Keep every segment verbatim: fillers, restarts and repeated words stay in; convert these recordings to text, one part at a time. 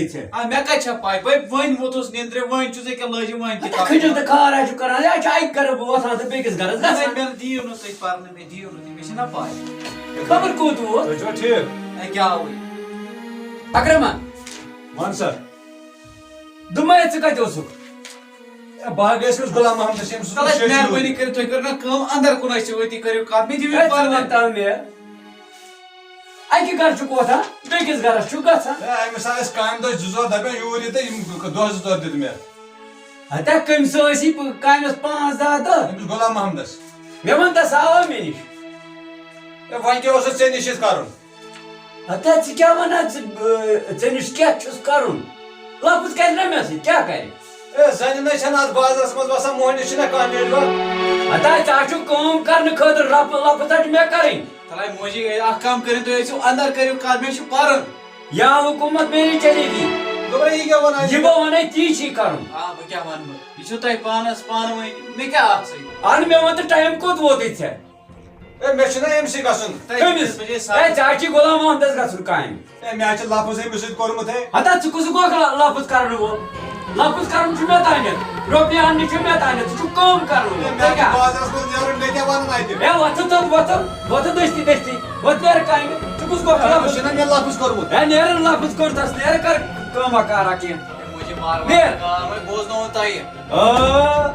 ژےٚ۔ آ، مےٚ کَتہِ چھےٚ پَے؟ بٔے وۄنۍ ووتُس نیٚنٛدرِ، وۄنۍ چھُس ییٚکیٛاہ لٲجِتھ وۄنۍ تہِ اَتھ کَرُن۔ کھٔجِل تہٕ خار آسہِ کران، یہِ چھا اَکہِ گرٕ بہٕ وۄتھان تہٕ بیٚکِس گرس نہ، نہ، گژھان؟ مےٚ دِیِو نہٕ تُہۍ پَرنہٕ، مےٚ دِیِو نہٕ تُہۍ، مےٚ چھِنہ پَے۔ خبر کوٚت ووت؟ تُہۍ چھِوا ٹھیٖک؟ اے، کیٛاہ آوُے؟ اکرما۔ وَن سا۔ دوٚپمَے ژٕ کَتہِ اوسُکھ؟ اے، بہٕ ہا گٔیَس أمِس غلام محمدَس، ییٚمِس سۭتۍ تَلہٕ أسۍ شٲدی مہربٲنی ٲس۔ کٔرِتھ، تُہۍ کٔرِو نا کٲم، اَندَر کُن ٲسِو أتی کٔرِو کَتھ، مےٚ دِیِو ہے، ژٕ پَرنہٕ۔ وَن تَو مےٚ۔ اَکہِ گرٕ چھُکھ وۄتھان، بیٚکِس گرس چھُکھ گژھان۔ ہے، أمِس ٲسۍ کامہِ دۄہ زٕ ژور دَپان یوٗرۍ یہِ تہٕ یِم دۄہ زٕ ژور دِتۍ مےٚ۔ ہتا کٔمِس ٲسی بہٕ کامہِ اوس پانٛژھ دَہ دۄہ؟ أمِس غلام محمدس۔ مےٚ وَن تَس آو مےٚ نِش۔ ہے، وۄنۍ کیٛاہ اوسُتھ ژےٚ نِش یہِ کرُن؟ ہتا ژٕ کیٛاہ وَنان؟ ژٕ، بہٕ، ژےٚ نِش کیٛاہ چھُس کرُن؟ لفظ کرِ نہ مےٚ سۭتۍ، کیٛاہ کرِ؟ ہے، زَنہِ نَے چھَنہٕ اَتھ بازرَس منٛز وَسان، مۄہنِوِس چھِنہ کانٛہہ نیرِ وَتھ۔ ہتا ژےٚ چھُ کٲم کرنہٕ خٲطرٕ رَب-، لفظ ہا چھُ مےٚ کَرٕنۍ۔ تَلَے موجی گٔے، اَکھ کٲم کٔرِو تُہۍ، ٲسِو اَندَر کٔرِو کَتھ، مےٚ چھُ پَرُن۔ یا حکومت میری چلے گی۔ گوٚبرا، یہِ کیٛاہ وَنان؟ یہِ بہٕ وَنَے تی چھُے کَرُن۔ آ، بہٕ کیٛاہ وَنہٕ بہٕ؟ یہِ چھُو تۄہہِ پانَس پانہٕ وۄنۍ، مےٚ کیٛاہ اَتھ سۭتۍ؟ اَہَن، مےٚ وَن تہٕ ٹایم کوٚت ووتُے ژےٚ؟ ہے، مےٚ چھُنہ أمۍ سٕے گژھُن۔ تۄہہِ کٔمِس؟ بہٕ چھُس ہے، ژےٚ ہا چھُے غلام محمدَس گژھُن کامہِ۔ ہے، مےٚ ہا چھُ لفظ أمِس سۭتۍ کوٚرمُت، ہے۔ ہتا، ژٕ کُس گوٚکھ ل-، لفظ کرنہٕ وول؟ لفظ کرُن چھُ مےٚ تانٮ۪تھ، رۄپیہِ اَننہِ چھُ مےٚ تانٮ۪تھ، ژٕ چھُکھ کٲم کرُن وول۔ ہے، مےٚ ژےٚ ہا چھُ کیٛاہ؟ بازرَس منٛز نیرُن، مےٚ کیٛاہ وَنَن اَتہِ؟ ہے، وۄتھٕ تہٕ وۄتھٕ، وۄتھٕ دٔستی دٔستی، وۄتھ نیرٕ کامہِ، ژٕ کُس گوٚکھ ہے، لفظ؟ ژےٚ چھُنہ مےٚ لفظ کوٚرمُت۔ ہے، نیرٕ لفظ کوٚرتھَس، نیرٕ کر کٲمہ کارا کینٛہہ۔ ہے، مجھے مار نیر۔ کار وۄنۍ بوزناوُن تۄہہِ۔ آ۔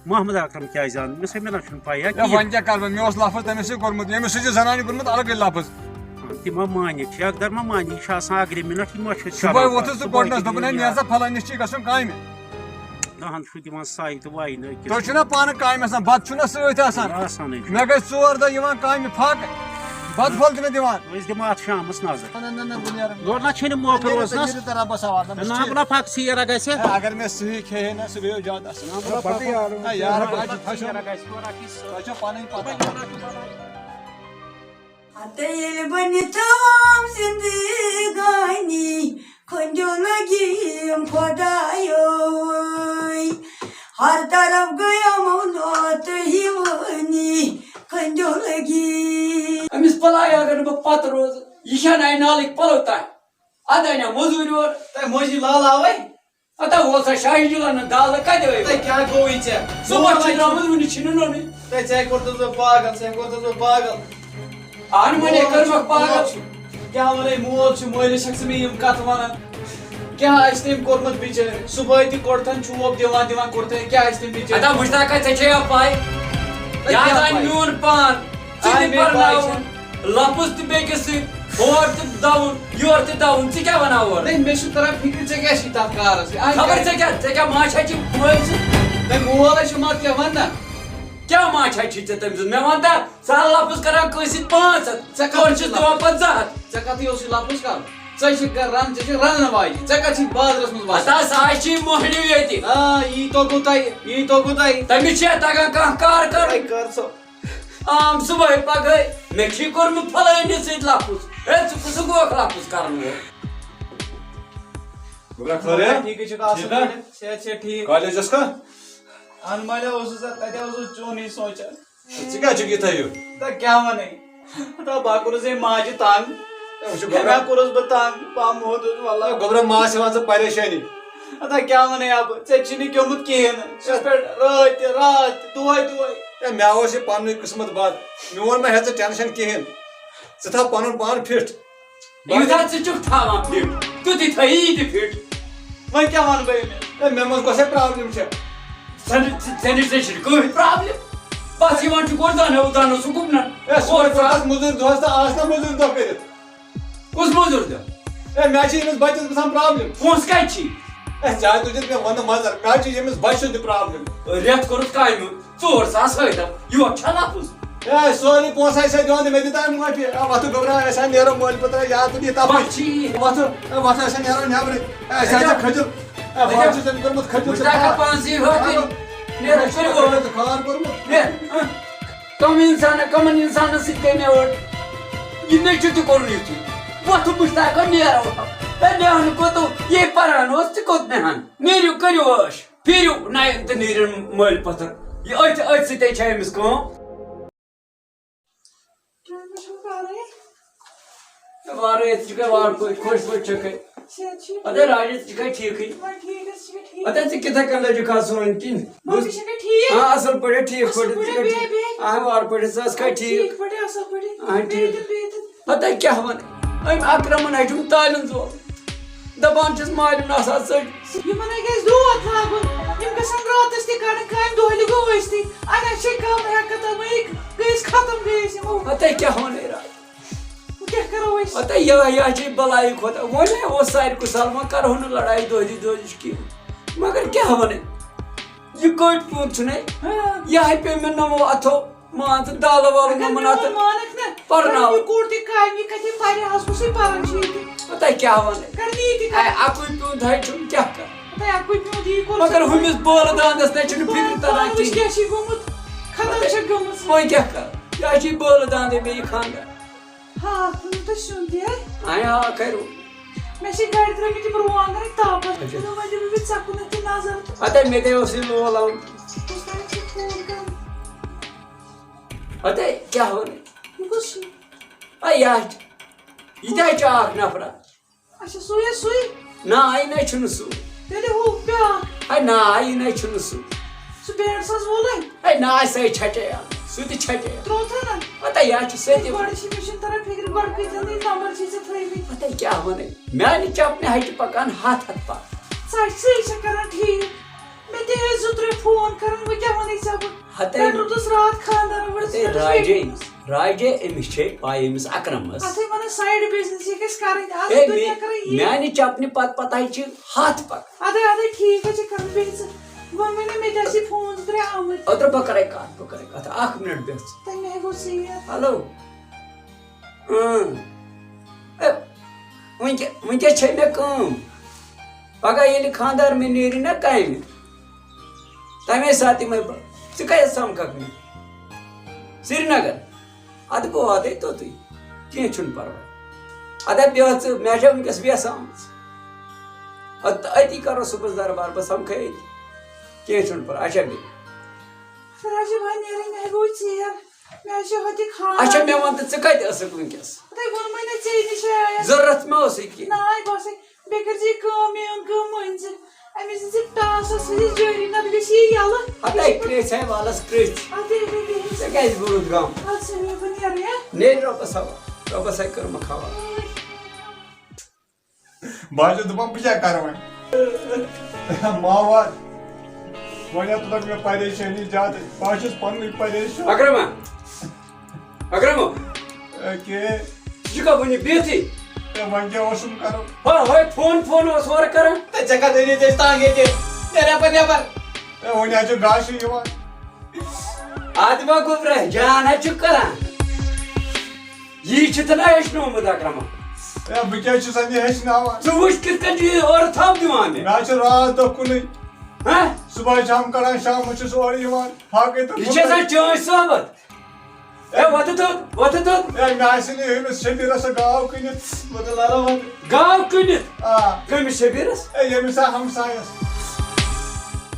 محمد اکرم کیازِ آو نہٕ؟ مےٚ سا، مےٚ نہ چھُنہٕ پَے، یا ہے، کِہیٖنۍ۔ وۄنۍ کیٛاہ کَرٕ بہٕ؟ مےٚ اوس لفظ تٔمِس سۭتۍ کوٚرمُت، ییٚمِس سۭتۍ یہِ زنانہِ کوٚرمُت الگٕے لفظ۔ تہِ ما مانہِ، ٹھیکہٕ در ما مانہِ، یہِ چھُ آسان agreement، یہِ ما چھُ صُبحٲے شراب ووٚتھُس تہٕ صُبحٲے کوٚڑنَس، تہِ دوٚپُن، ہے، دِیِو نیرٕ یار۔ سا فلٲنِس چھِ گژھُن کامہِ۔ دَہَن چھُ دِوان سَے تہٕ وَے نہٕ أکِس۔ تُہۍ چھِو نا پانہٕ کامہِ آسان، بَتہٕ چھُو نا سۭتۍ آسان؟ آسانٕے چھُ۔ مےٚ گٔے ژور دۄہ یِوان کامہِ پھاکہٕ، بَتہٕ پھوٚل تہِ نہٕ دِوان۔ أسۍ دِمو اَتھ شامَس نظر۔ نہ، نہ، نہ، بہٕ نیرٕ۔ یورٕ نہ چھِنہٕ موقعہٕ نیرٕ روزنَس۔ تہٕ رۄبَس حوالہٕ، نہ، نہ، چھُ۔ بہٕ نہ پھاکہٕ ژیر گژھِ۔ ہے، اگر مےٚ صحیح کھیٚیہِ ہے نا، سُہ گٔیو زیادٕ اَصٕل۔ نہ، بہٕ نہ پھاکہٕ۔ ہے، یار، بہٕ چھُ خۄش۔ ژیر گژھِ، یورٕ اَکھ یہِ سۭتۍ۔ تۄہہِ چھو پَنٕنۍ پَتہ۔ ہتہٕ ییٚلہِ بہٕ نِتھام زندگانی، کھنٛڈیو لگیم خۄدایوے۔ ہر طرف گٔیمو لوت ہیوٲنی، کھنٛڈیو لگی۔ أمِس بلاے اگر نہٕ بہٕ پتہٕ روزٕ، یہِ چھا نہٕ اَمہِ نالٕکۍ پلو تَتھ؟ اَدٕ اَنیا مٔزوٗرۍ اورٕ۔ تۄہہِ مٔنٛزی لالہٕ آوَے؟ ہتا وول سا شاہی جُلن دالہٕ کتہِ ٲے؟ تۄہہِ کیٛاہ گوٚوُے ژےٚ؟ صُبحس چھُ درٛامُت، وُنہِ چھُنہٕ نوٚنُے۔ تۄہہِ، ژےٚ کوٚرتُس بہٕ پاگل، ژےٚ کوٚرتُس بہٕ پاگل۔ اہن وۄنۍ ہے مول کٔرمَکھ چھُ، پاگل۔ مول چھُ۔ کیٛاہ وَنَے، مول چھُ، مٲلِس چھَکھ ژٕ مےٚ یِم کَتھٕ وَنان؟ کیٛاہ آسہِ تٔمۍ کوٚرمُت بِچٲرۍ؟ صُبحٲے تہِ کوٚڑتھَن چوب دِوان دِوان کوٚڑتھَے، کیٛاہ آسہِ تٔمۍ بِچٲرۍ؟ ہتا وٕچھتا کَتہِ، ژےٚ چھے یا پَے؟ تۄہہِ یاد کیٛاہ آے پَے؟ میون پان۔ ژٕ آے تہِ مےٚ پَے پَرناوُن۔ چھےٚ۔ لفظ تہِ بیٚکِس سۭتۍ، ہور تہِ دَوُن، یورٕ تہِ دَوُن، ژٕ کیٛاہ وَنان اورٕ؟ نہ، مےٚ چھُ تران فِکرِ، ژےٚ کیٛاہ چھُے تَتھ کارَس سۭتۍ؟ آے خبر کیٛاہ؟ ژےٚ کیٛاہ، ژےٚ کیٛاہ ماچھا چھِ مٲلۍ سۭتۍ؟ نہ، مول ہے چھُ، مَتہٕ کیٛاہ وَن نہ۔ کیٛاہ ماچھا چھِ ژےٚ تٔمۍ سٕنٛز؟ مےٚ وَن تہ، ژٕ ہا لفظ کران کٲنٛسہِ سۭتۍ پانٛژھ ہَتھ، ژےٚ کَتھ ژٕ چھُس چھِ دِوان پَتہٕ زٕ ہَتھ۔ ژےٚ کَتھٕے اوسُے لفظ کَرُن؟ ژےٚ چھِ گَرٕ رَن، ژےٚ چھِ رَنَن واجہِ، ژےٚ کَتھ چھِ بازرَس منٛز وَسان؟ ہتا سُہ ہا چھِ مۄہنیو ییٚتہِ۔ آ، یی توٚگوٗ تۄہہِ، یی توٚگوٗ تۄہہِ۔ تٔمِس چھِ تَگان کانٛہہ کار کَرُن۔ تۄہہِ کَر سا۔ عام صُبحٲے پگہٲے، مےٚ چھُے کوٚرمُت فلٲنِس سۭتۍ لفظ۔ ہے، ژٕ کُس گوکھ لفظ کرن وول؟ گوٚبرا، خٲرٕے؟ ٹھیٖکٕے چھُکھ، اَصٕل ٹھیٖک ہا؟ پٲٹھۍ؟ صحت چھا ٹھیٖک؟ کالج ٲسکھا؟ اَہَن مالیا اوسُس، تَتہِ اوسُس چونُے سونٛچان۔ ژٕ کیٛاہ چھُکھ یِتھَے ہیوٗ؟ تہٕ کیٛاہ وَنَے؟ تہٕ بہٕ کوٚرُس أمۍ ماجہِ تنٛگ۔ ہے، وٕچھ گوٚبرا۔ مےٚ کوٚرُس بہٕ تنٛگ، بہٕ موٗدُس، واللہ۔ ہے، گوٚبرا، ماس ہٮ۪وان ژٕ پریشٲنی۔ ہتا کیٛاہ وَنَے اَبہٕ، ژےٚ چھُے نہٕ کیوٚمُت کِہیٖنۍ نہٕ۔ ژٕ چھُکھ پٮ۪ٹھ راتھ تہِ، راتھ تہِ، دۄہَے دۄہَے۔ ہے، مےٚ اوس یہِ پننُے قٕسمت بد۔ میون ما ہیٚہ ژٕ ٹینشن کِہیٖنۍ۔ ژٕ تھاو پنُن پان فِٹ۔ یوٗتاہ ژٕ چھُکھ تھاوان فِٹ، تیُتُے تھٲیی یہِ تہِ فِٹ۔ وۄنۍ کیٛاہ وَنہٕ بہٕ أمِس؟ ہے، مےٚ منٛز کۄس ہے پرابلم چھےٚ؟ ژےٚ نہٕ، ژےٚ نِش ژےٚ چھِنہٕ کٕہٕنۍ پرابلم۔ بس یِوان چھُکھ اورٕ زانو، زانو سُہ گُپنن۔ ہے، سُہ اورٕ کۄس مٔزوٗرۍ دۄہس تہٕ آز کانٛہہ مٔزوٗرۍ دۄہ کٔرِتھ؟ کُس مٔزوٗرۍ دۄہ؟ ہے، مےٚ چھِ ییٚمِس بچس گژھان پرابلم۔ پونٛسہٕ کتہِ چھی؟ ہے، ژےٚ ہا دیُتُتھ مےٚ ونٛدٕ منٛزر، مےٚ ہا چھِ ییٚمِس بچس تہِ پرابلم۔ رٮ۪تھ کوٚرُتھ کامہِ ژور ساس ہٲیتو، یورٕ چھا لفظ؟ ہے، سورُے پونٛسہٕ آسہِ ہا دِوان تہٕ مےٚ دِتہٕ ہا معٲفی۔ ہے، وۄتھٕ گوٚبرا، أسۍ ہا نیرو مٲلۍ پوٚتُر، یا تہٕ یہِ تپٲرۍ۔ وۄتھٕ۔ ہے، وۄتھٕ، أسۍ ہا نیرو نیبرٕے۔ ہے، أسۍ ہا اچھا۔ چھِ کھٔجُل۔ ہے، وۄتھٕ چھُ تٔمۍ کوٚرمُت کھٔجُل وٕچھ تہٕ ترٛکھ تھاو۔ پانسٕے ہٲو کِنۍ نیرو، کٔرِو وۄتھ۔ خان کوٚرمُت۔ نیر، اۭں۔ کم انسان، کمن انسانن سۭتۍ گٔے مےٚ أڑ؟ یہِ مےٚ چھُ تہِ کوٚرمُت یُتھُے۔ وۄتھٕ بہٕ چھُس ترٛکھ نیرو۔ ہے، لیہن کوٚتو؟ یے پران اوس، تہِ کوٚت نیہن؟ نیٖرِو، کٔرِو عٲش، پھیٖرِو نَیَن تہٕ نیٖرِن مٲلۍ پَتھر۔ یہِ أتھۍ، أتھۍ سۭتۍ چھےٚ أمِس کٲم۔ تۄہہِ مےٚ چھُو وارَے؟ ہے، وارَے، ژٕ چھُکھے وارٕ پٲٹھۍ، خۄش پٲٹھۍ چھَکھے۔ صحت چھُ؟ اَدٕ ہے، راجا، ژٕ چھُکھے ٹھیٖکٕے؟ وۄنۍ ٹھیٖک حظ چھُ، ٹھیٖک۔ اَدٕ ہے، ژٕ کِتھَے کٔنۍ لٔجِکھ آز سٲنۍ کِنۍ؟ باقٕے چھَکھے ٹھیٖک؟ آ، اَصٕل پٲٹھۍ، ٹھیٖک اَصٕل پٲٹھۍ، ژٕ پٲٹھۍ، چھَکھے بیٚیہِ، ٹھیٖک؟ بیٚیہِ؟ آ، وارٕ پٲٹھۍ، ژٕ ٲسکھے ٹھیٖک؟ ٹھیٖک پٲٹھۍ، اَصٕل پٲٹھۍ۔ آ، ٹھیٖک۔ بیٚیہِ تہِ، بیٚیہِ تہِ۔ ہتا کیٛاہ وَنہٕ؟ أمۍ اکرمن ہَے چھُم تالٮ۪ن زول۔ دَپان چھِس مالِن آسان ژٔٹۍ۔ یِمن ہے گژھِ دود لاگُن۔ یِم گژھن راتس تہِ کڑٕنۍ کامہِ، دۄہلہِ گوٚو أسۍ تہِ۔ اَدٕ اَسہِ چھے کم ہٮ۪کتھ، تِمے گٔے أسۍ ختم، گٔے أسۍ یِمو۔ ہتا کیٛاہ وَنہٕ اراد؟ وۄنۍ کیٛاہ کرو أسۍ؟ ہتا یہِ، یہِ چھے بَلایی کھۄتہٕ۔ وۄنۍ ہے اوس ساروی کھۄتہٕ سہل، وۄنۍ کرہو نہٕ لڑایہِ دۄہلہِ دۄہلِچ کِہیٖنۍ۔ مگر کیٛاہ وَنہٕ؟ یہِ کٔٹۍ پیوٗنت چھُنَے؟ ہاں۔ یہِ ہَے پیوٚو مےٚ نوٚمو اَتھو۔ مان ژٕ دالہٕ والہٕ اگر مےٚ مَمَن ووٚن اَتھٕ مانَکھ نہ، پَرناوٕ۔ یہِ کوٗر تہِ کامہِ کَتہِ پَرِ، آز کُسٕے پَران چھُ ییٚتہِ؟ پَتہ کیٛاہ وَنَے؟ کَرنی تہِ اے، کَرِ۔ اَکُے پیوٚنٛد ہَے چھُم، کیٛاہ کَرٕ؟ پَتہ اَکُے پیوٚنٛد یی کوٚر مگر سُہ۔ ہُمِس بولہٕ دانٛدَس نَے چھُنہٕ فِکرِ پَران پانہٕ وٕچھ کِہیٖنۍ۔ کیٛاہ چھِ گوٚمُت، ختم چھِ گٔمٕژ۔ وۄنۍ کیٛاہ کَرٕ؟ یہِ ہَے چھِ بولہٕ دانٛدَے مےٚ یہِ خانٛدَر۔ ہاکھ روٚنوٕ تۄہہِ سیُن تہِ، ہے؟ اَے ہاکھ ہَے روٚن۔ مےٚ چھِ گَرِ ترٛٲومٕتۍ یِم رُوانٛگَن تاپَس۔ اچھا۔ مےٚ دوٚپ، وۄنۍ دِمہٕ بہٕ ژےٚ کُنَتھ تہِ نظر تہٕ۔ ہَتَے مےٚ تہِ اوسُے لول آمُت۔ کُس تام چھُ فون کَران۔ ہَتَے کیٛاہ وَنہٕ؟ یہِ کُس چھُ؟ اَے یہِ ہا چھُ، یہِ تہِ ہا چھُ اَکھ نفرا۔ اچھا، سُے ہا سُے؟ نہ، یہِ نَے چھُنہٕ سُہ۔ تیٚلہِ ہُہ بیٛاکھ؟ اَے نہ، یہِ نَے چھُنہٕ سُہ۔ سُہ بینٛڈ ساز وولٕے؟ اَے نہ، سُہ ہے چھَٹے آمُت، سُہ تہِ چھَٹے آمُت۔ ترٛووتھا نہ؟ ہَتَے یہِ ہا چھُ سۭتی۔ گۄڈٕ چھِ مےٚ چھُنہٕ تران فِکرِ، گۄڈٕ کۭتیٛاہ نٕے نمبر چھِ ژےٚ تھٲومٕتۍ؟ ہَتَے کیٛاہ وَنَے؟ میٛانہِ چپنہِ ہَٹہِ پَکان ہَتھ ہَتھ پَکھ۔ ژٕ ہَے چھِ ژٕ چھَکھ کران ٹھیٖک۔ مےٚ تہِ ٲسۍ زٕ ترٛےٚ فون کران، وۄنۍ کیٛاہ وَنَے ژےٚ بہٕ؟ ہَتَے۔ پٮ۪ٹھ روٗدُس رات خانٛدارَن، وۄنۍ ہَتَے ٲسٕس پٮ۪ٹھ راجے، بیٚیِس۔ راجے، أمِس چھے پَے، أمِس اکرمس۔ اَتھَے وَنان side business یہِ گژھِ کَرٕنۍ، آز ہے، دُنیا مے-، کَران یی۔ میٛانہِ چپنہِ پتہٕ پتہٕ ہَے چھِ ہَتھ پَکان۔ اَدَے، اَدَے، ٹھیٖک حظ چھِ، کَرُن بیٚیہِ ژٕ۔ وۄنۍ ؤنِو مےٚ تہِ اَسہِ فون زٕ ترٛےٚ آمٕتۍ۔ اوترٕ بہٕ کَرَے کَتھ، بہٕ کَرَے کَتھ، اَکھ مِنَٹ بیٚہہ ژٕ۔ تۄہہِ مےٚ ہٮ۪کو سیٖر۔ ہیلو۔ اۭں۔ اے، وٕنکیٚ-، وٕنکیٚس چھے مےٚ کٲم۔ پگاہ ییٚلہِ خانٛدار مےٚ نیرِ نہ کامہِ، تَمے ساتہٕ یِمَے بہٕ۔ ژٕ کَتہِ سَمکھَکھ مےٚ؟ سرینگر۔ اَدٕ بہٕ واتَے توٚتُے۔ کینٛہہ چھُنہٕ پَرواے۔ اَدٕ بیٚہہ ژٕ، مےٚ چھےٚ وٕنکیٚس وٮ۪س آمٕژ۔ اَدٕ أتی کَرو صُبحَس دربار، بہٕ سَمکھَے أتی۔ کینٛہہ چھُنہٕ پَرواے۔ اچھا، بیٚہہ۔ راجہِ، وۄنۍ نیرٕے، مےٚ گوٚو ژیر۔ مےٚ حظ چھِ ہوٚتہِ خانٛدر۔ اچھا، مےٚ وَن تہٕ، ژٕ کَتہِ ٲسٕکھ وٕنکیٚس؟ تۄہہِ ووٚنمَے نہ ژےٚ نِش آیَس۔ ضروٗرت مہ ٲسٕے کینٛہہ۔ نہ، آے بہٕ ٲسَے، بیٚیہِ کٔرۍ زِ یہِ کٲم، میٛٲنۍ کٲم مٲنۍ زِ۔ أمِس دِ ژٕ ٹاسَس سۭتۍ جٲری، نَتہٕ گژھِ یہِ یَلہٕ۔ ہَتَے کرٛیژھِ ہے وَلَس کرٛیژھِ۔ اَدٕ ہے، بیٚیہِ بیٚہہِ۔ ژےٚ کیٛازِ بوٚرُتھ غم؟ اَدٕ سا، مےٚ بہٕ نیرٕ، ہہ؟ نیرِ رۄبَس حوالہٕ۔ رۄبَس ہے کٔرمَکھ حوالہٕ۔ بہٕ حظ چھُس دَپان، بہٕ کیٛاہ کَرٕ وۄنۍ؟ ماوا، وۄنۍ ہَتھ لٔج مےٚ پریشٲنی زیادٕ۔ بہٕ حظ چھُس پَننُے پریشان۔ اکرما، اکرما۔ اے، کے؟ ژٕ چھُکھا وُنہِ بِہتھٕے؟ اے، وۄنۍ کیٛاہ اوسُم کَرُن؟ ہا، ہاے، فون، فون اوس اورٕ کَران۔ تہٕ ژےٚ کَتھ أنِتھ أسۍ تنٛگ ییٚتہِ؟ نیرٕ یَپٲرۍ نٮ۪بر۔ اے، وۄنۍ حظ چھُ گاشہِ یِوان۔ اَدٕ وۄنۍ گوٚبرا، جان حظ چھُ کَران۔ یی چھُ تہٕ نہ ہیٚچھنومُت اکرمن۔ اے، بہٕ کیٛازِ چھُس اَتہِ ہیٚچھناوان؟ ژٕ وٕچھ کِتھ کٔنۍ چھُ یہِ اورٕ تھَپھ دِوان مےٚ۔ مےٚ حظ چھُ راتھ دۄہ کُنُے۔ ہہ؟ صُبحٲے شام کڑان، شامَس چھُس اورٕ یِوان۔ فاقے تہٕ یہِ چھِ آسان چٲنٛسہِ صحبت۔ اے، وۄتھٕ تھوٚد، وۄتھٕ تھوٚد۔ اے، مےٚ آسہِ نہٕ أمِس شبیٖرَس سۄ گاو کٕنِتھ۔ وۄتھٕ لالہ، وۄتھٕ۔ گاو کٕنِتھ؟ آ۔ کٔمِس شبیٖرَس؟ اے، ییٚمِس آ ہمسایَس۔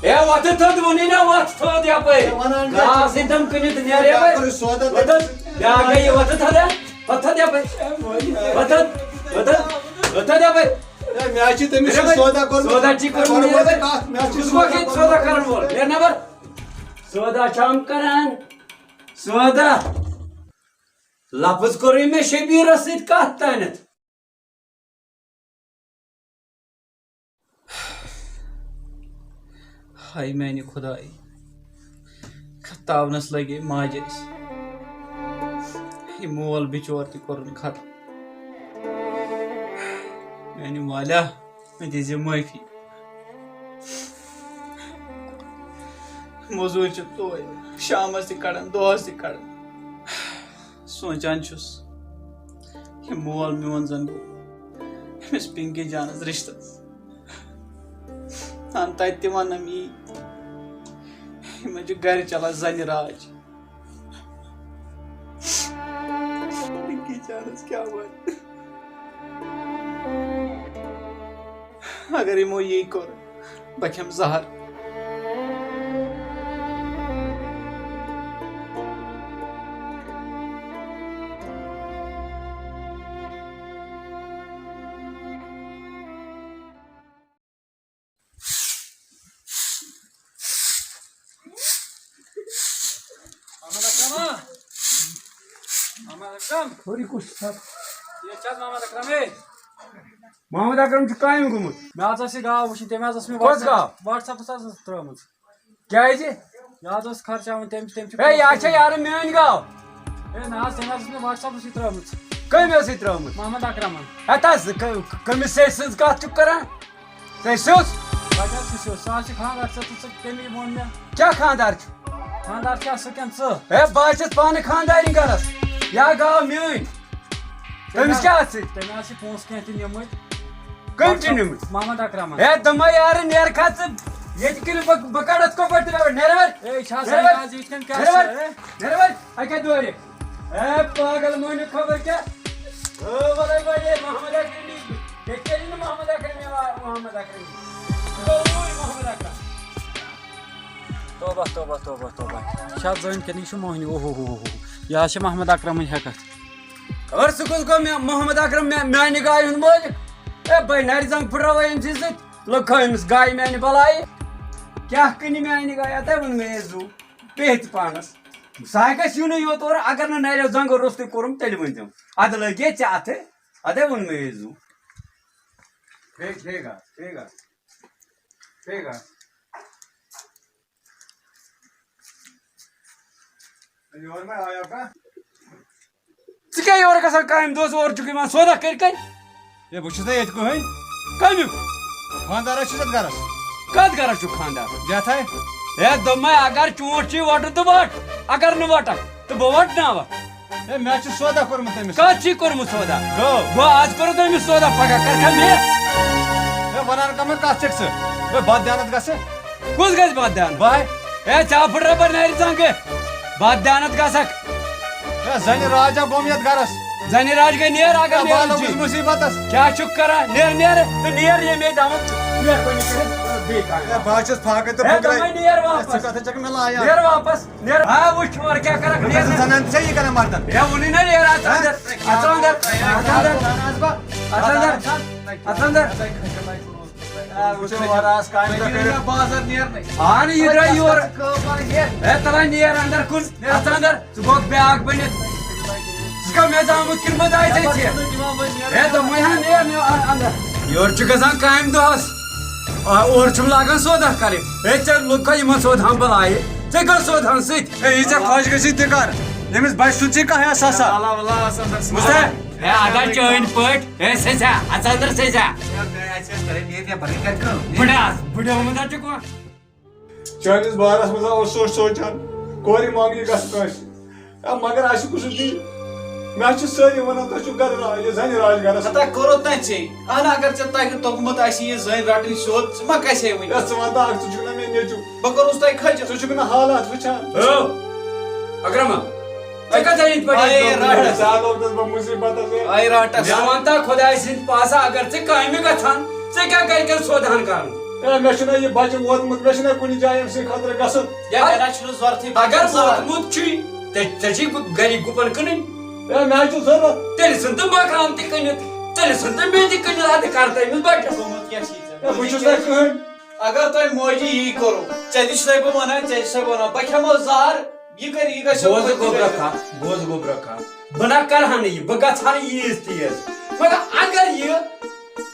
اے، وۄتھٕ تھوٚد ووٚنُے نا، وۄتھ تھوٚد یَپٲرۍ۔ اے، وَنان کیٛاہ گاو چھُ؟ سۭتۍ دَم کٕنِتھ نیرٕ یَپٲرۍ۔ یہِ کوٚر سودا وۄتھٕ تھوٚد۔ تَتہِ۔ بیٛاکھ گٔے یہِ، وۄتھٕ تھوٚد، ہہ؟ وۄتھٕ تھوٚد یَپٲرۍ۔ اے، وۄنۍ۔ وۄتھٕ تھوٚد، وۄتھٕ تھوٚد، وۄتھٕ تھوٚد یَپٲرۍ۔ اے، مےٚ حظ چھِ تٔمِس سۭتۍ سودا کوٚرمُت۔ سودا چھِ کوٚرمُت۔ کَرُن وول کَتھ؟ مےٚ حظ چھِ کُس سودا گوٚو ییٚتہِ کوٚرمُت۔ سودا کَرَن وول؟ نیرٕ نٮ۪بر۔ سودا چھَم کَران۔ سودا۔ لفظ کوٚرُے مےٚ شبیٖرَس سۭتۍ کَتھ تانٮ۪تھ۔ ہاے میانہِ خدایہِ، کتھ تاونس لگے ماجہِ أسۍ۔ یہِ مول بچور تہِ کوٚرُن ختم۔ میانہِ مالیٰ، مےٚ دیٖزِ معٲفی۔ موٚزوٗرۍ چھِ توتہِ شامس تہِ کڑان، دۄہس تہِ کڑان۔ سونٛچان چھُس، یہِ مول میون زن گوٚو أمِس پِنکی جانس رِشتس۔ ہن تتہِ تہِ ونم یی، یِمن چھُ گرِ چلان زنہِ راج۔ پِنکی جانس کیٛاہ ونہٕ؟ اگر یِمو یی کوٚر، بہٕ کھٮ۪مہٕ زہر۔ محمد اکرم، محمد اکرم۔ سورُے کُس چھُ؟ ییٚتہِ چھِ حظ محمد اکرم، ہے؟ محمد اکرم چھُ کامہِ گوٚمُت۔ مےٚ حظ ٲس یہِ گاو وٕچھِنۍ، تٔمۍ حظ ٲس مےٚ کۄس WhatsApp، گاو؟ WhatsAppس حظ ٲس ترٲومٕژ۔ کیٛازِ؟ یہِ حظ ٲس خرچاوٕنۍ، تٔمۍ، تٔمۍ چھِ ہے، یہِ ہا چھےٚ یارٕ میٛٲنۍ گاو۔ ہے نہ حظ، تٔمۍ حظ ٲس مےٚ WhatsAppسٕے ترٲومٕژ۔ کٔمۍ ٲسٕے ترٲومٕژ؟ محمد اکرمن۔ ہتا، ز-، ک-، کٔمِس سۭتۍ سٕنٛز کتھ چھُکھ کران؟ ژےٚ سیوٚس؟ بچس چھُ سیوٚس، سُہ حظ چھُ خانٛدار، ژےٚ تہٕ ژٕ، تٔمی ووٚن مےٚ۔ کیٛاہ خانٛدار چھُ؟ خانٛدار چھا سُہ کِنہٕ ژٕ؟ ہے، بہٕ حظ چھَس پانہٕ خانٛدارِنۍ گرس۔ یا گاو میٛٲنۍ۔ تٔمِس کیٛاہ اَتھ سۭتۍ؟ تٔمۍ حظ چھِ پونٛسہٕ کینٛہہ تہِ نِمٕتۍ۔ کٔمۍ چھِ نِمٕتۍ؟ محمد اکرمن۔ ہے، دوٚپمَے یارٕ، نیر کھا ژٕ ییٚتہِ کِنہٕ بہٕ، بہٕ کَڑَتھ کۄپٲٹھۍ ترٛاوَے؟ نیر وَر۔ ہے، یہِ چھا نیر وَر۔ سَناز، یِتھ کٔنۍ کیٛاہ نیر وَر۔ چھُ، ہے؟ نیر وَر۔ اَکے دورِ۔ ہے، پاگل مٔہنیوٗ خبر کیٛاہ۔ ہٲو، وَلَے وَلَے، محمد اکرمی۔ ییٚتہِ کیٛازِ نہٕ محمد اکرمی آو، محمد اکرمی۔ گوٚوُے محمد اکرم۔ توبہ، توبہ، توبہ، توبہ۔ یہِ چھا زٔنۍ کِنہٕ یہِ چھُ مٔہنیوٗ؟ اوہ، اوہ، اوہ، اوہ۔ یہِ حظ چھِ محمد اکرمٕنۍ ہٮ۪کَتھ۔ خبر سُہ کُس گوٚو مےٚ محمد اکرم، مےٚ، میٛانہِ گایہِ ہُنٛد مٲلِک۔ ہے، بٔے نَرِ زنٛگ پھٕٹراوَے أمۍ سٕے سۭتۍ۔ لُکھ ہٲوۍ أمِس گایہِ میٛانہِ بَلایہِ۔ کیٛاہ کٕنہِ میٛانہِ گایہِ؟ اَتَے ووٚن مےٚ، ہے زُو، پیٚہہِ تہِ پانَس۔ سُہ ہا گژھِ یُنٕے یوت اورٕ، اگر نہٕ نَریو زنٛگو روٚستُے کوٚرُم، تیٚلہِ ؤنۍزیوٚم۔ اَدٕ لٲگے ژےٚ اَتھٕ، اَدَے ووٚن مےٚ، ہے زُو۔ ٹھیٖک، ٹھیٖک حظ، ٹھیٖک حظ، ٹھیٖک حظ۔ یور ما آیو کانٛہہ؟ ژٕ کیٛاہ یورٕ گژھان کامہِ دۄہس، اورٕ چھُکھ یِوان سودا کٔرۍ کٔرۍ؟ ہے، بہٕ چھُس نہ ییٚتہِ کٕہٕنۍ۔ کَمیُک؟ خانٛدارا چھُس یَتھ گرس۔ کَتھ گرس چھُکھ خانٛدار؟ یَتھ ہے۔ ہے، دوٚپمَے، اگر چونٛٹھ چھی وَٹُن تہٕ وَٹ، اگر نہٕ وَٹَکھ تہٕ بہٕ وَٹناوَکھ۔ ہے، مےٚ چھُ سودا کوٚرمُت أمِس۔ کَتھ چھی کوٚرمُت سودا؟ گوٚو۔ گوٚو، آز کوٚرُتھ أمِس سودا، پگاہ کَرکھا مےٚ؟ ہے، وَنان کَمَن کَتھ چھَکھ ژٕ؟ ہے، بَتھ دیانَتھ گژھٕ۔ کُس گژھِ بَتھ دیان؟ بہٕ ہے۔ ہے، ژٕ ہا پھٕٹرا پَتہٕ نَرِ زنٛگہٕ۔ بَتھ دیانَتھ گژھکھ۔ ہے، زَنہِ راج ہا گوٚم یَتھ گَرَس۔ زَنہِ راج گٔے نیر اگر ہے، نیر بہٕ ہا چھُے۔ لوٚگُس مُصیٖبتَس۔ کیٛاہ چھُکھ کَران؟ نیر، نیر۔ تہٕ نیر ییٚمے دَمُک۔ نیر کُنہِ کٔرِتھ بیٚیہِ کانٛہہ۔ ہے، بہٕ حظ چھُس فاقے تہٕ ہے، پھُکرے۔ دوٚپمَے نیر ہے، واپَس۔ ژٕ کَتھ چھَکھ مےٚ لایان؟ نیر واپَس۔ نیر۔ ہا، وٕچھ یورٕ کیٛاہ کَرَکھ، نیر۔ ژٕ زَنان ژےٚ یہِ کَران مَردَن۔ ہے، ووٚنُے نہ نیر، اَژھ ہا؟ اَندَر۔ اَژھ ہا اَندَر۔ اَژھ ہا اَندَر۔ اَژھ ہا اَندَر۔ اَژھ ہا اَندَر۔ آ، وٕچھو، وَلہٕ آز کامہِ دۄہ کٔرِتھ۔ بازر نیرنٕے۔ اَہَن، یہِ درٛاے یور۔ کٲم پَنٕنۍ نیر۔ ہے، تَلہٕ ہا نیر اَندَر کُن۔ نیر۔ اَژھ اَندَر۔ ژٕ گوٚکھ بیٛاکھ بٔنِتھ۔ ژٕ چھُکھا مےٚ زامُت کِنہٕ بہٕ درٛاے ژےٚ ژےٚ؟ ہے، دوٚپمَے ہا نیر، نیر اَ-، اَندَر۔ یورٕ چھُ گژھان کامہِ دۄہَس۔ آ، اورٕ چھُم لاگان سودا کَرٕنۍ۔ ہے، ژےٚ لوٚگ کھا یِمَن سودہَن بَلایہِ؟ ژےٚ کٔر سودہَن سۭتۍ؟ ہے، یہِ ژےٚ خۄش گژھی تہِ کَر۔ ییٚمِس بَچہِ سُہ ژےٚ کانٛہہ احساسا؟ اللہ، اللہ، آسان بَس۔ وٕچھ سا؟ ہے، اَدا چٲنۍ پٲٹھۍ۔ ہے، سیٚزا، اَژٕ اَندَر سیٚزا۔ ہے، ہے، اَژٕ اَندَر، ہے، نیرِ نٮ۪بَر، یہِ کَرِ کٲم۔ بٕڈٕ آس، بٕڈٕ آمُت اَتہِ چھُ کانٛہہ۔ چٲنِس بارس منٛز اوس سونٛچ سونٛچان، کورِ مانٛگنہِ گژھٕ کٲنٛسہِ۔ اے، مگر اَسہِ کُس دی؟ مےٚ چھِ سٲری وَنان، تُہۍ چھِو گرٕ را-، یہِ زَنہِ راج گرس۔ ہتا کوٚرُتھ نہ ژےٚ؟ اہن، اگر ژےٚ تۄہہِ توٚگمُت آسی یہِ زٔنۍ رَٹٕنۍ سیوٚد، ژٕ ما کَسے وٕنہِ؟ اے، ژٕ وَن تہٕ اَکھ، ژٕ چھُکھ نہ مےٚ نیٚچوٗ؟ بہٕ کوٚرُس تۄہہِ کھٔجَس۔ ژٕ چھُکھ نہٕ حالات وٕچھان۔ ہو، اکرما، ژےٚ کَتھ أنِتھ پٲٹھۍ آے یہِ رَٹَس۔ ژےٚ لوگُتَس بہٕ مُصیٖبتَس، ہے۔ آے رَٹَس۔ مےٚ وَن تہٕ خۄداے سٕنٛدِ پاسہٕ، اگر ژٕ کامہِ گژھان، ژےٚ کیٛاہ گَرِکٮ۪ن سودہَن کَرُن؟ ہے، مےٚ چھُنہ یہِ بَچہٕ ووتمُت، مےٚ چھُنہ کُنہِ جایہِ أمۍ سٕنٛدِ خٲطرٕ گژھُن۔ یا مےٚ نہ چھُنہٕ ضوٚرتھٕے اگر بَچَس زَرٕ۔ ووتمُت چھُے، تیٚلہِ ژےٚ چھِی گُ-، گَرِکۍ گُپَن کٕنٕنۍ۔ ہے، مےٚ حظ چھُ ضوٚرَتھ۔ تیٚلہِ ژھٕن تہٕ مکان تہِ کٕنِتھ، تیٚلہِ ژھٕن تہٕ مےٚ تہِ کٕنِتھ، اَدٕ کَر تہٕ أمِس بَچَس۔ گوٚمُت کیٛاہ چھُے ژےٚ؟ ہے، بہٕ چھُس نہٕ کٕہٕنۍ۔ اگر تۄہہِ موجی یی کوٚرُو، ژےٚ تہِ چھُسَے بہٕ وَنان، ژےٚ چھُسَے بہٕ وَنان، بہٕ کھٮ۪مو زہر، یہِ کَرِ، یہِ گژھِ بوز گوٚبرا کَتھ، بوز گوٚبرا کَتھ۔ بہٕ نہ کَرٕ ہا نہٕ یہِ، بہٕ گژھٕ ہا نہٕ ییٖژ تیز۔ مگر اگر یہِ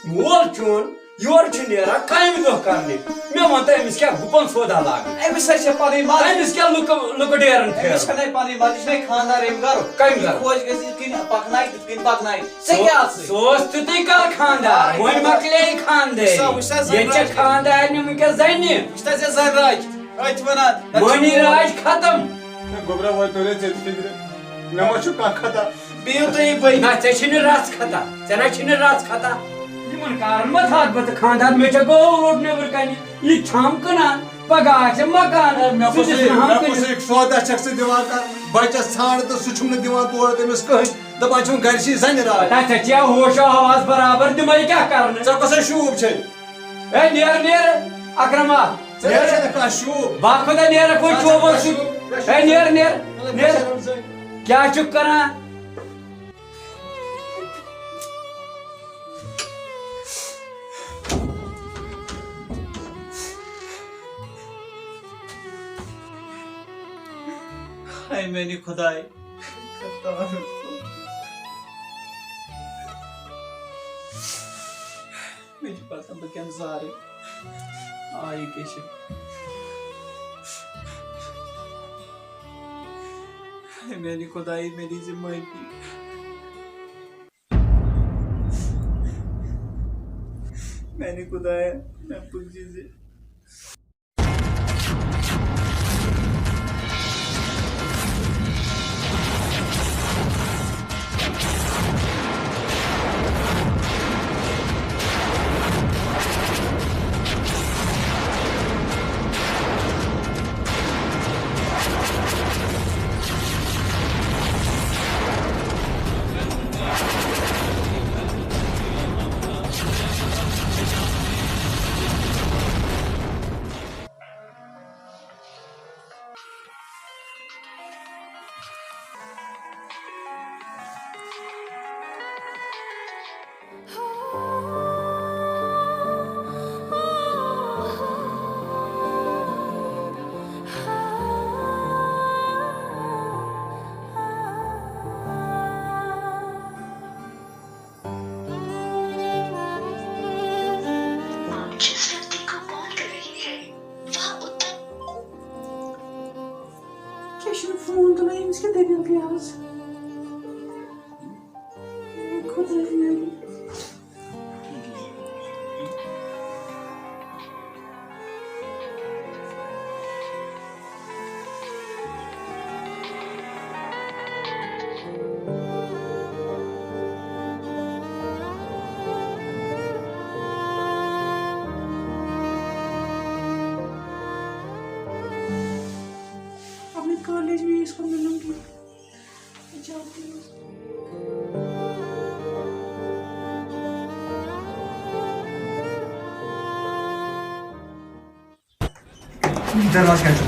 مول چون یورٕ چھُ نیران کامہِ دۄہ کرنہِ۔ مےٚ وَن تہٕ أمِس کیٛاہ گُپن سودا لاگان؟ أمِس حظ چھےٚ پنٕنۍ مرضی۔ أمِس کیٛاہ لُکہٕ، لُکہٕ ڈیرن أمِس پھیران؟ چھےٚ نَے پنٕنۍ مرضی، یہِ چھُنَے خانٛدار أمۍ گرُک۔ کَمہِ یہِ گرُک؟ خۄش گژھِ یِتھ کٔنۍ پَکنایہِ، تِتھ کٔنۍ پَکنایہِ۔ ژٕ سُہ، کیٛاہ آسہٕ؟ سُہ اوس تیُتُے کال خانٛدار، آ، وۄنۍ یہِ مۄکلے خانٛدٲری۔ سۄ وٕچھ سا زَنہِ ییٚتہِ چھےٚ راج۔ خانٛدارنہِ وٕنکیٚس زَنہِ۔ وٕچھ سا ژےٚ زَنہِ راج، أتھۍ وَنان۔ مٲنی راج ختم۔ ہے گوٚبرا، وۄنۍ توٚرے ژےٚ تہِ فِکرِ۔ مےٚ ما چھُ کانٛہہ خطا؟ بِہِو تُہی بٔنۍ۔ نہ، ژےٚ چھِنہٕ رژھ خطا، ژےٚ نہ چھِنہٕ رژھ خطا۔ یِمن کارن ما تھاو بہٕ تہٕ خانٛدار، مےٚ چھےٚ گٲو روٚٹ نیٚبرٕ کنہِ، یہِ چھَم کٕنان، پگاہ آسٮ۪م مکان، ہے، مےٚ سُہ کُس تہِ یہِ، چھُنہٕ ہم مےٚ کُس کٕنان۔ یہِ سودا چھَکھ ژٕ دِوان کرنہٕ؟ بَچَس ژھانٛڈ تہٕ سُہ چھُم نہٕ دِوان تورٕ تٔمِس کٕہٕنۍ، دَپان چھُم گرِ چھِ زَنہِ راج۔ تہ ژےٚ چھےٚ ہوش و حواس برابر، تِمے کیٛاہ کرنہٕ؟ ژےٚ کۄسَے شوٗب چھے؟ ہے، نیر، نیر، اکرما۔ ژےٚ نیرے نہٕ کانٛہہ شوٗب۔ با خۄدا، نیر، کوٚت ژےٚ چھُکھ چوبَس کانٛہہ سُہ؟ شوٗب؟ ہے، نیر، نیر، مطلب، نیر۔ مےٚ چھےٚ رمزٲنۍ۔ کیٛاہ چھُکھ کران؟ ہاے میٛانہِ خۄداے۔ مےٚ چھُ باسان، بہٕ کیٛاہ زارٕ۔ آ، یہِ کیٛاہ چھِ؟ ہے میٛانہِ خۄدایہِ، مےٚ دیٖزِ معٲفی۔ میٛانہِ خۄدایہِ، مےٚ بوٗزِ زِ۔ آپ جس ویکتی کو کال کر رہے ہیں، وہ اتر کیٛاہ چھُنہٕ فون تُلان؟ أمِس کیٛاہ دٔلیٖل گٔے آز؟ خۄداے میٛانہِ۔ अब मैं कॉलेज में इसको मिलूंगी। دروازٕ کَتہِ چھُ؟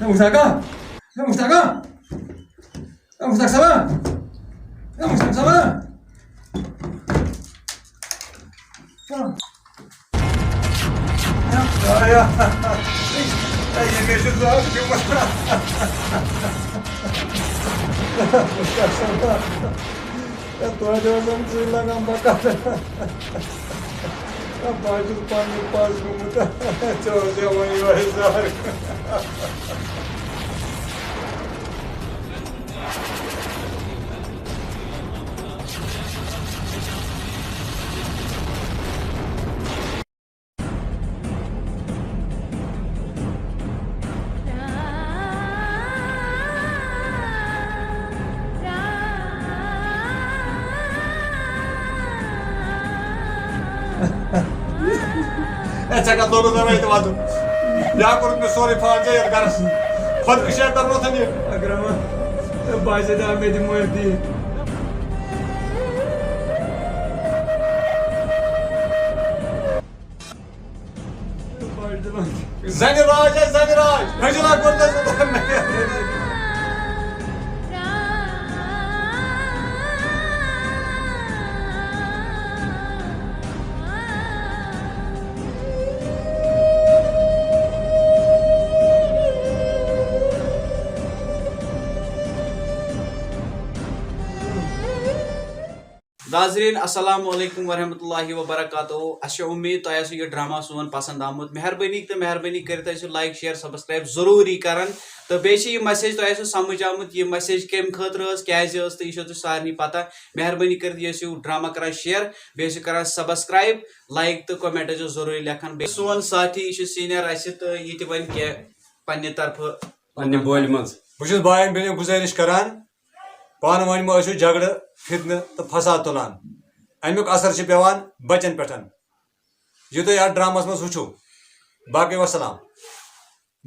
ہے، مُشتاقہ! ہے، مُشتاقہ! ہے، مُشتاق صٲبہ! ہے، مُشتاق صٲبہ! ہے، یہِ کیٛاہ چھُ زَہر پیوٚمُت؟ مُشتاق صٲبہ! ہے، توتہِ اوسُم ژٕے لگان بکار۔ ہے، بہٕ حظ چھُس پننُے پَس گوٚمُت۔ ژےٚ اوس یِوان یِہوٚے زَہر۔ ہے، ژےٚ کَتھ لوگُتھ مےٚ وَتہِ وَدُن؟ یا کوٚرُتھ مےٚ سورُے فان ژےٚ یَتھ گَرَس۔ خۄدکٔشی کَرنوتھَن یہِ۔ اکرما، باسے دا مےٚ دِ معٲفی۔ زنہِ راج ہے زنہِ راج، حجرہ کوٚر تَس۔ ناظرین، السلام علیکم ورحمۃ اللہ وبرکاتہ۔ اسہِ چھِ اُمید تۄہہِ آسِوٕ یہِ ڈرامہ سون پسند آمُت۔ مہربٲنی تہٕ مہربٲنی کٔرِتھ ٲسِو like، share، subscribe ضروٗری کران۔ تہٕ بیٚیہِ چھِ یہِ message تۄہہِ آسِوٕ سمجھ آمُت، یہِ message کَمہِ خٲطرٕ ٲس، کیٛازِ ٲس، تہٕ یہِ چھو تۄہہِ سارنٕے پتہ۔ مہربٲنی کٔرِتھ یہِ ٲسِو ڈرامہ کران share، بیٚیہِ ٲسِو کران subscribe، like تہٕ comment ٲسِو ضروٗری لیکھان۔ بیٚیہِ سون ساتھی، یہِ چھُ senior اَسہِ، تہٕ یہِ تہِ وَنہِ کینٛہہ پننہِ طرفہٕ۔ پننہِ بولہِ منٛز۔ بہٕ چھُس بایَن بیٚنٮ۪ن گُزٲرِش کران، پانہٕ ؤنۍ مہ ٲسِو جھگڑٕ، فتنہٕ تہٕ فساد تُلان۔ اَمیُک اثر چھُ پٮ۪وان بچن پٮ۪ٹھ۔ یہِ تُہۍ اَتھ ڈرامس منٛز وٕچھِو۔ باقٕے وسلام۔